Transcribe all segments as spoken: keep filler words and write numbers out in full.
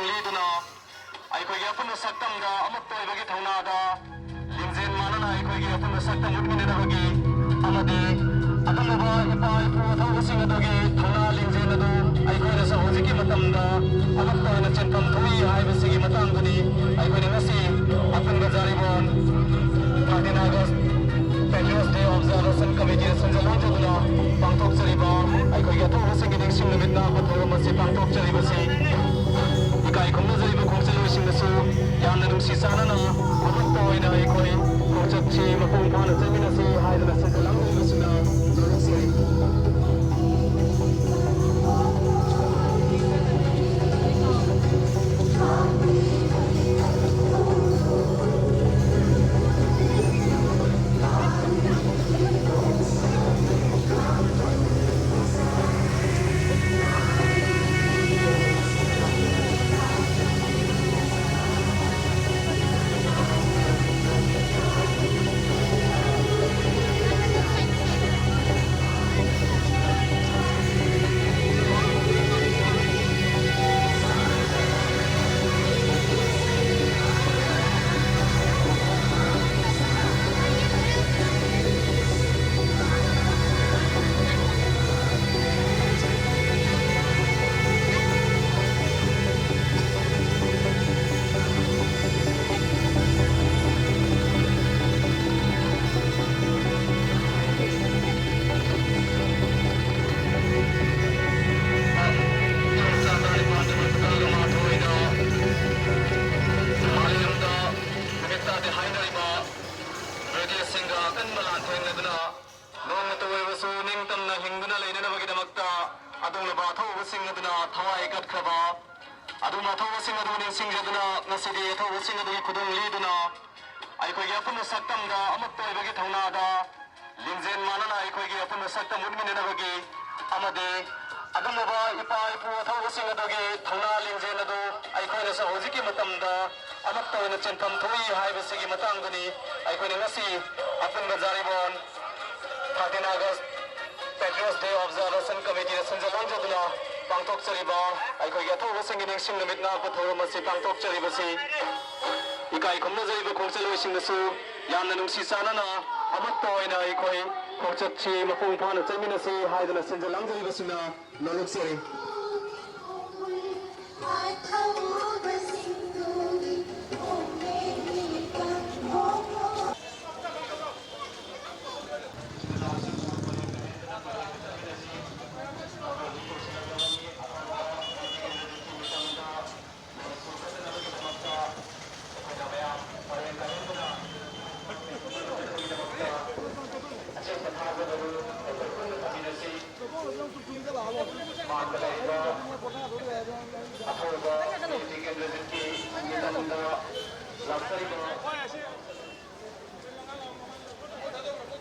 ꯂꯤꯗꯨꯅ ꯑꯩꯈꯣꯏꯒꯤ ꯑꯄꯨꯟꯕ ꯁꯛꯇꯝꯗ ꯑꯃꯠꯇ ꯑꯣꯏꯕꯒꯤ ꯊꯧꯅꯥꯗ ꯂꯤꯡꯖꯦꯜ ꯃꯥꯟꯅꯅ ꯑꯩꯈꯣꯏꯒꯤ ꯑꯄꯨꯟꯕ ꯁꯛꯇꯝ ꯎꯠꯃꯤꯟꯅꯅꯕꯒꯤ ꯑꯃꯗꯤ ꯑꯗꯨꯒꯨꯝꯂꯕ ꯏꯄꯥ ꯏꯄꯨ ꯑꯊꯧꯕꯁꯤꯡ ꯑꯗꯨꯒꯤ ꯊꯧꯅꯥ ꯂꯤꯡꯖꯦꯜ ꯑꯗꯨ ꯑꯩꯈꯣꯏꯅꯁꯨ ꯍꯧꯖꯤꯛꯀꯤ ꯃꯇꯝꯗ ꯑꯃꯠꯇ ꯑꯣꯏꯅ ꯆꯦꯟꯐꯝ ꯊꯣꯛꯏ ꯍꯥꯏꯕꯁꯤꯒꯤ ꯃꯇꯥꯡꯗꯅꯤ ꯑꯩꯈꯣꯏꯅ ꯉꯁꯤ ꯑꯄꯨꯟꯕ Jiribam thirteen August Patriots Day Observation Committee ꯁꯤꯟꯖ ꯂꯣꯟꯖꯗꯨꯅ ꯄꯥꯡꯊꯣꯛꯆꯔꯤꯕ ꯑꯩꯈꯣꯏꯒꯤ ꯑꯊꯧꯕꯁꯤꯡꯒꯤ ꯅꯤꯡꯁꯤꯡ ꯅꯨꯃꯤꯠ ꯉꯥꯛꯄ ꯊꯧꯔꯝ ꯑꯁꯤ ꯄꯥꯡꯊꯣꯛꯆꯔꯤꯕꯁꯤ ꯏꯀꯥꯏ ꯈꯨꯝꯅꯖꯔꯤꯕ ꯈꯣꯡꯆꯠꯂꯣꯏꯁꯤꯡꯅꯁꯨ ꯌꯥꯝꯅ ꯅꯨꯡꯁꯤ ꯆꯥꯟꯅꯅ ꯑꯃꯠꯇ ꯑꯣꯏꯅ ꯑꯩꯈꯣꯏ ꯈꯣꯡꯆꯠꯁꯤ ꯃꯄꯨꯡ ꯐꯥꯅ ꯆꯠꯃꯤꯟꯅꯁꯤ ꯍꯥꯏꯗꯨꯅ ꯁꯤꯟꯖ ꯂꯥꯡꯖꯔꯤꯕꯁꯤꯅ ꯂꯣꯏꯁꯤꯜꯂꯤ꯫ ꯃꯥꯂꯦꯝꯗ ꯅꯨꯃꯤꯠ ꯇꯥꯗꯦ ꯍꯥꯏꯅꯔꯤꯕ ꯕ꯭ꯔꯤꯇꯤꯁꯁꯤꯡꯒ ꯑꯀꯟꯕ ꯂꯥꯟꯊꯦꯡꯅꯗꯨꯅ ꯅꯣꯡꯃꯇ ꯑꯣꯏꯔꯕꯁꯨ ꯅꯤꯡꯇꯝꯅ ꯍꯤꯡꯗꯨꯅ ꯂꯩꯅꯅꯕꯒꯤꯗꯃꯛꯇ ꯑꯗꯨꯒꯨꯝꯂꯕ ꯑꯊꯧꯕꯁꯤꯡ ꯑꯗꯨꯅ ꯊꯋꯥꯏ ꯀꯠꯈ꯭ꯔꯕ ꯑꯗꯨꯒꯨꯝꯕ ꯑꯊꯧꯕꯁꯤꯡ ꯑꯗꯨ ꯅꯤꯡꯁꯤꯡꯖꯗꯨꯅ ꯉꯁꯤꯗꯤ ꯑꯊꯧꯕꯁꯤꯡ ꯑꯗꯨꯒꯤ ꯈꯨꯗꯣꯡ ꯂꯤꯗꯨꯅ ꯑꯩꯈꯣꯏꯒꯤ ꯑꯄꯨꯟꯕ ꯁꯛꯇꯝꯗ ꯑꯃꯠꯇ ꯑꯣꯏꯕꯒꯤ ꯊꯧꯅꯥꯗ ꯂꯤꯡꯖꯦꯜ ꯃꯥꯟꯅꯅ ꯑꯩꯈꯣꯏꯒꯤ ꯑꯄꯨꯟꯕ ꯁꯛꯇꯝ ꯎꯠꯃꯤꯟꯅꯅꯕꯒꯤ ꯑꯃꯗꯤ ꯑꯗꯨꯒꯨꯝꯂꯕ ꯏꯄꯥ ꯏꯄꯨ ꯑꯊꯧꯕꯁꯤꯡ ꯑꯗꯨꯒꯤ ꯊꯧꯅꯥ ꯂꯤꯡꯖꯦꯜ ꯑꯗꯨ ꯑꯩꯈꯣꯏꯅꯁꯨ ꯍꯧꯖꯤꯛꯀꯤ ꯃꯇꯝꯗ ꯑꯃꯠꯇ ꯑꯣꯏꯅ ꯆꯦꯟꯐꯝ ꯊꯣꯛꯏ ꯍꯥꯏꯕꯁꯤꯒꯤ ꯃꯇꯥꯡꯗꯅꯤ ꯑꯩꯈꯣꯏꯅ ꯉꯁꯤ ꯑꯄꯨꯟꯕ Jiribam thirteen August Patriots Day Observation Committee ꯅ ꯁꯤꯟꯖ ꯂꯣꯟꯖꯗꯨꯅ ꯄꯥꯡꯊꯣꯛꯆꯔꯤꯕ ꯑꯩꯈꯣꯏꯒꯤ ꯑꯊꯧꯕꯁꯤꯡꯒꯤ ꯅꯤꯡꯁꯤꯡ ꯅꯨꯃꯤꯠ ꯉꯥꯛꯄ ꯊꯧꯔꯝ ꯑꯁꯤ ꯄꯥꯡꯊꯣꯛꯆꯔꯤꯕꯁꯤ ꯏꯀꯥꯏ ꯈꯨꯝꯅꯖꯔꯤꯕ ꯈꯣꯡꯆꯠꯂꯣꯏꯁꯤꯡꯗꯁꯨ ꯌꯥꯝꯅ ꯅꯨꯡꯁꯤ ꯆꯥꯟꯅꯅ ꯑꯃꯠꯇ ꯑꯣꯏꯅ ꯑꯩꯈꯣꯏ ꯈꯣꯡꯆꯠꯁꯤ ꯃꯄꯨꯡ ꯐꯥꯅ ꯆꯠꯃꯤꯟꯅꯁꯤ ꯍꯥꯏꯗꯨꯅ ꯁꯤꯟꯖ ꯂꯥꯡꯖꯔꯤꯕꯁꯤꯡꯅ ꯂꯣꯜꯂꯛꯆꯔꯤ꯫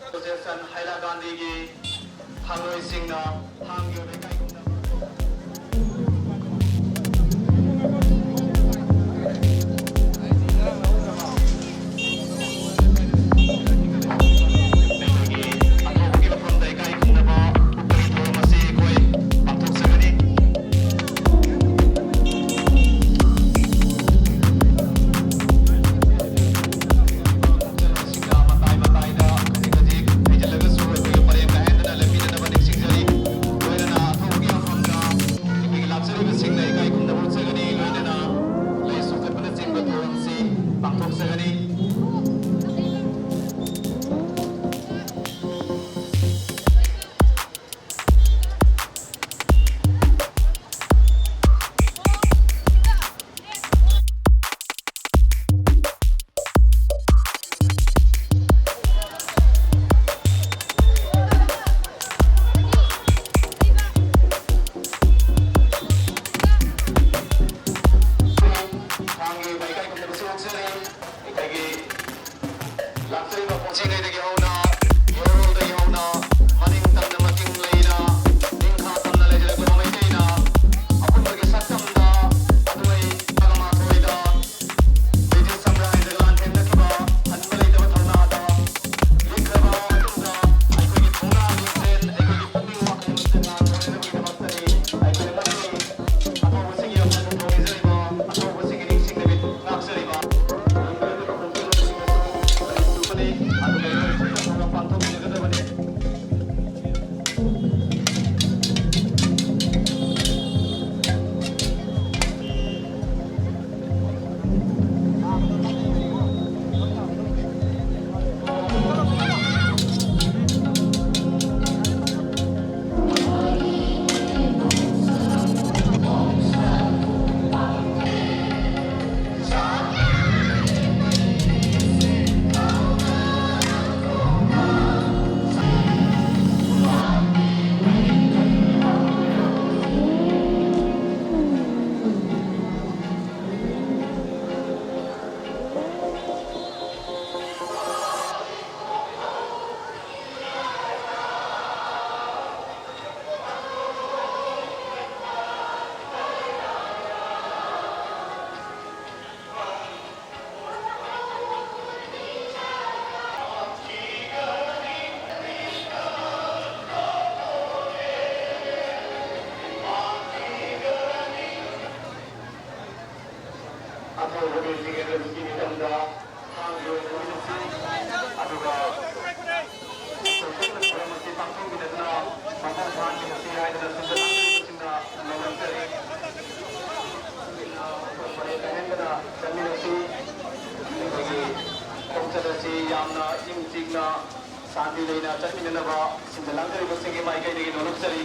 ꯑꯦꯁꯣꯁꯤꯌꯦꯁꯟ ꯍꯥꯏꯂꯥꯀꯥꯟꯗꯤꯒꯤ ꯊꯥꯡꯂꯣꯏꯁꯤꯡꯅ ꯊꯥꯡꯒꯤ ꯑꯣꯏꯕ ꯏꯀꯥꯏ ꯈꯨꯝꯅꯕ ꯂꯥꯛꯆꯔꯤꯕꯁꯤꯡꯅ ꯏꯀꯥꯏ ꯈꯨꯝꯅꯕ ꯎꯠꯆꯒꯅꯤ, ꯂꯣꯏꯅꯅ ꯂꯩꯁꯨ ꯀꯠꯄꯅꯆꯤꯡꯕ ꯊꯧꯔꯝꯁꯤ ꯄꯥꯡꯊꯣꯛꯆꯒꯅꯤ꯫ ꯒꯣꯔꯃꯦꯟꯒꯤ ꯃꯇꯝꯗ ꯍꯥꯡꯈꯤꯕ ꯅꯨꯃꯤꯠ ꯑꯁꯤ, ꯑꯗꯨꯒ ꯁꯣꯁꯦꯜ ꯊꯧꯔꯝ ꯑꯁꯤ ꯄꯥꯡꯊꯣꯛꯃꯤꯟꯅꯗꯨꯅ ꯃꯄꯨꯡ ꯐꯥꯍꯟꯃꯤꯟꯅꯁꯤ ꯍꯥꯏꯗꯨꯅ ꯁꯤꯟꯖ ꯂꯥꯡꯖꯔꯤꯕꯁꯤꯡꯗ ꯅꯣꯂꯨꯛꯆꯔꯤ꯫ ꯄꯔꯦꯡ ꯀꯥꯏꯍꯟꯗꯅ ꯆꯠꯃꯤꯟꯅꯁꯤ꯫ ꯑꯩꯈꯣꯏꯒꯤ ꯈꯣꯡꯆꯠ ꯑꯁꯤ ꯌꯥꯝꯅ ꯏꯪ ꯆꯤꯛꯅ ꯁꯥꯟꯇꯤ ꯂꯩꯅ ꯆꯠꯃꯤꯟꯅꯅꯕ ꯁꯤꯟꯖ ꯂꯥꯡꯖꯔꯤꯕꯁꯤꯡꯒꯤ ꯃꯥꯏꯀꯩꯗꯒꯤ ꯅꯣꯂꯨꯛꯆꯔꯤ꯫